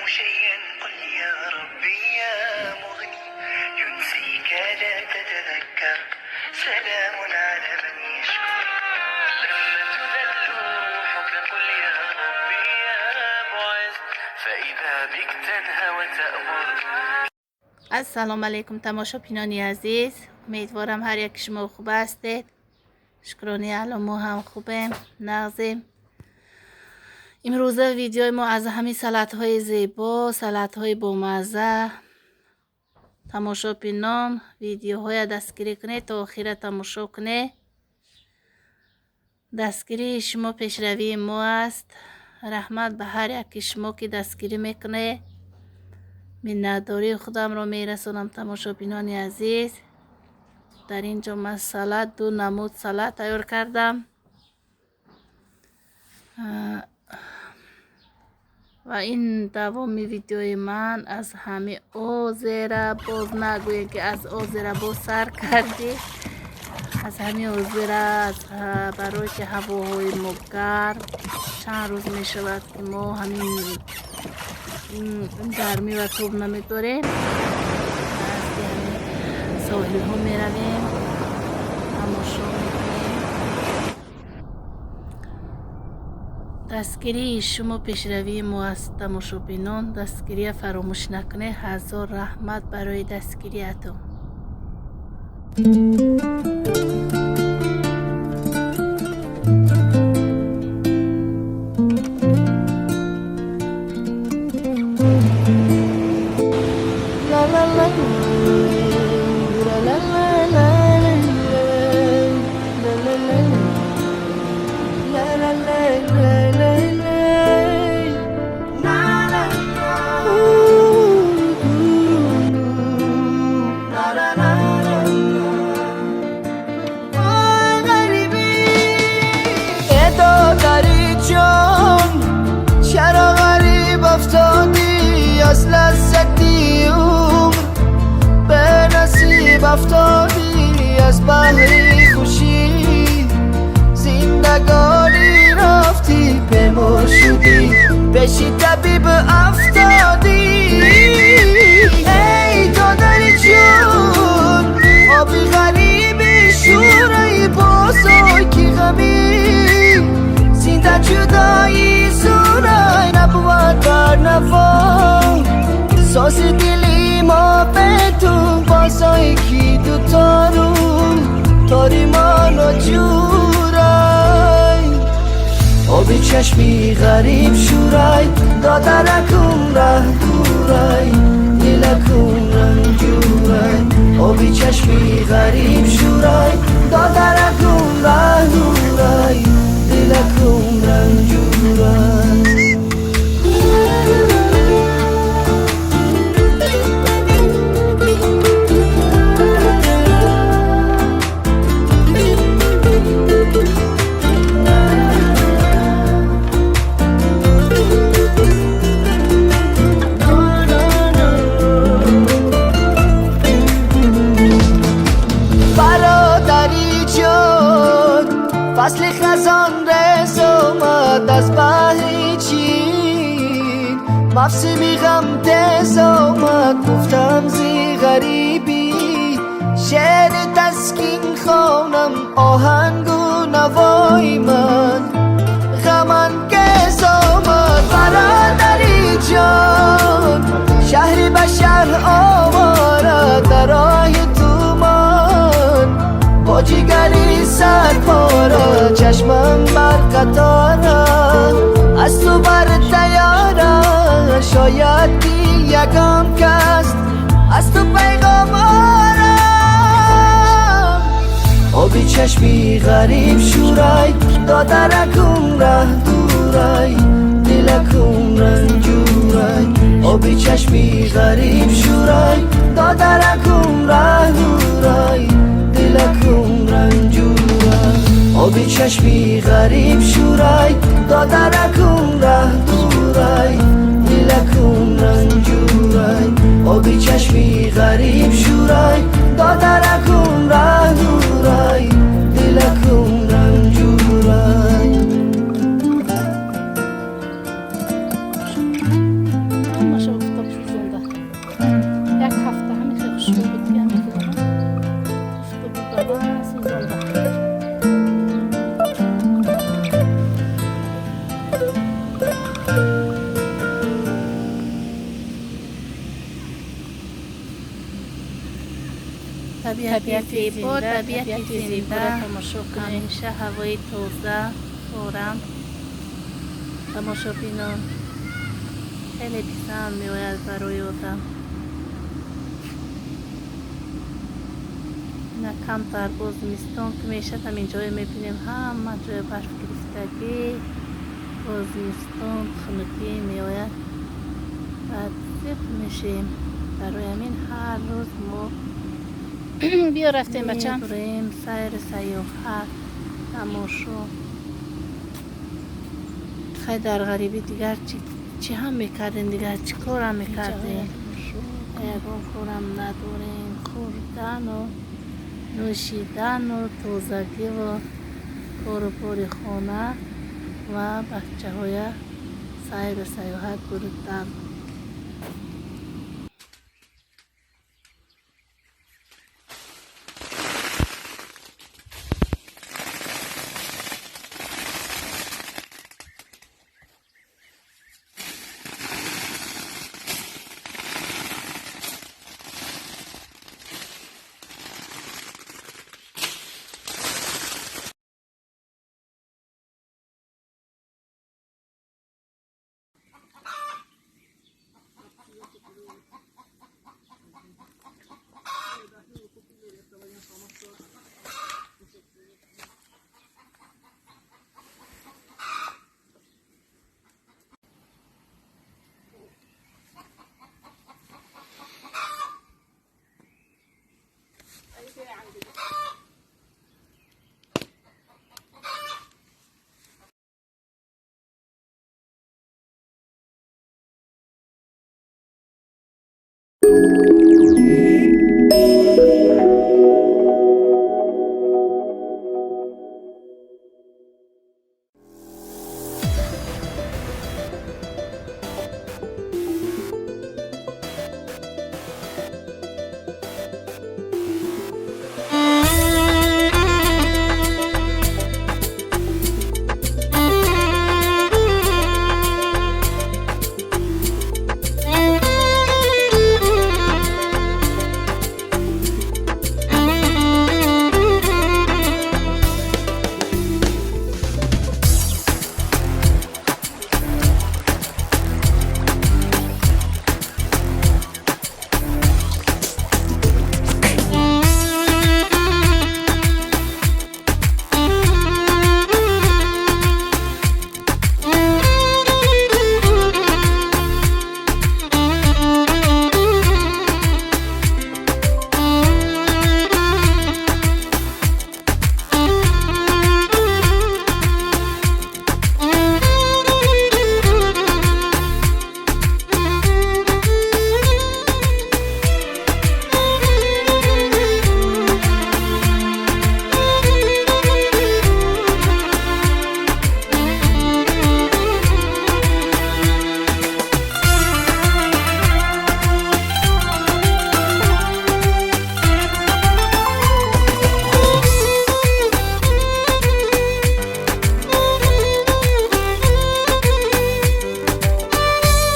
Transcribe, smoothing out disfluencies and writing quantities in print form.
شيئا قل يا ربي يا مغني ينسيك لا تتذكر سلام على من يشكر لما تذل روحك قل يا ربي يا معز فإذا بك تنهى وتأمر. Ассалому алайкум, тамошобинони азиз. Умедворам, ҳар яки шумо хуб ҳастед. Шукрони Алло, мо ҳам хубем, нағзем. Имрӯза видеои мо аз ҳамин салатҳои зебо, салатҳои бомазза. Тамошобинон, видеоҳоя дастгирӣ кунед, то охира тамошо кунед. Дастгирии шумо пешравии мо аст. Раҳмат ба ҳар яки шумо, ки дастгирӣ мекунед. Миннатдории худамро мерасонам, тамошобинони азиз. Дар ин ҷо ман салат, ду намуд салат тайёр кардам ва ин давоми видеои ман аз ҳами озера. Боз нагӯем, ки аз озера боз сар кардӣ. Аз ҳами озера, барое ки ҳавоҳои мо гарм, чанд рӯз мешавад, ки мо ҳамин гармӣ ва тоб намедорем. Назди ҳамин соҳилҳо меравем, тамошо мекунем. Дастгирии шумо пешравии мо аст, тамошобинон. Дастгирия фаромӯш накунед. Ҳазор раҳмат барои дастгириятон. La la la la la la la la la la la la la la la la la. Ooh, la la la la. Ой, ғарибӣ, э додари ҷон, чаро ғариб афтодӣ? Аз лаззати умр ба насиб афтодӣ, аз баҳри хушӣ зиндагонӣ рафтӣ, бемор шудӣ, пеши табиб афтодӣ. Эй додари ҷон, оби ғариби шӯраи бозой, ки ғамӣ зинда ҷудоӣ зурай набувад бар наво. Сози дили мо бе ту бозой, ки дутору тори мо ноҷурай. Оби чашми ғариб шӯрай, додаракум раҳ дурай, дилакум ранҷурай. Оби чашми ғариб шӯрай, додаракум раҳ дурай, дилакум ранҷурай. Бародари ҷон, фасли хазон рез омад, аз баҳри чин мавсими ғам тез омад. Гуфтам зи ғарибӣ шеъри таскин хонам, оҳангу навои ман ғамангез омад. Бародари ҷон, шаҳри ба шаҳр овора, дар роҳи тумон бо ҷигари сарпора, чашмам бар қатора, аз ту бар тайёра. Шояд ки ягон кас аз ту пайғом орам. Оби чашми ғариб шӯрай, додаракум раҳ дурай, дилакум ранҷурай. Оби чашми ғариб шӯрай, додаракум раҳ дурай, дилакум ранҷурай. Оби чашми ғариб шӯрай, додаракум раҳ дурай, дилакум ранҷурай. Оби чашми ғариб шӯрай, додаракум раҳ дурай, дилакум ранҷурай. Табиати зебо, табиати зинда, ҳамеша ҳавои тоза, форам. Тамошобинон, хеле писанд меояд барои одам. Ина камтар боз зимистон ки мешад, ҳамин ҷое мебинем, ҳама ҷое барф гирифтагӣ. Боз зимистон хунукӣ меояд, баъд зиқ мешем. Барои ҳамин ҳар рӯз мо Биё, рафтем, бачам. Мебурем сайру сайёҳат, тамошо. Хай, дар ғарибӣ дигар чӣ ҳам мекардем, дигар чӣ корам мекардем? Ягон корам надорем. Хӯрдану нӯшидану тозагиву кору бори хона ва бачаҳоя сайру сайёҳат бурдан.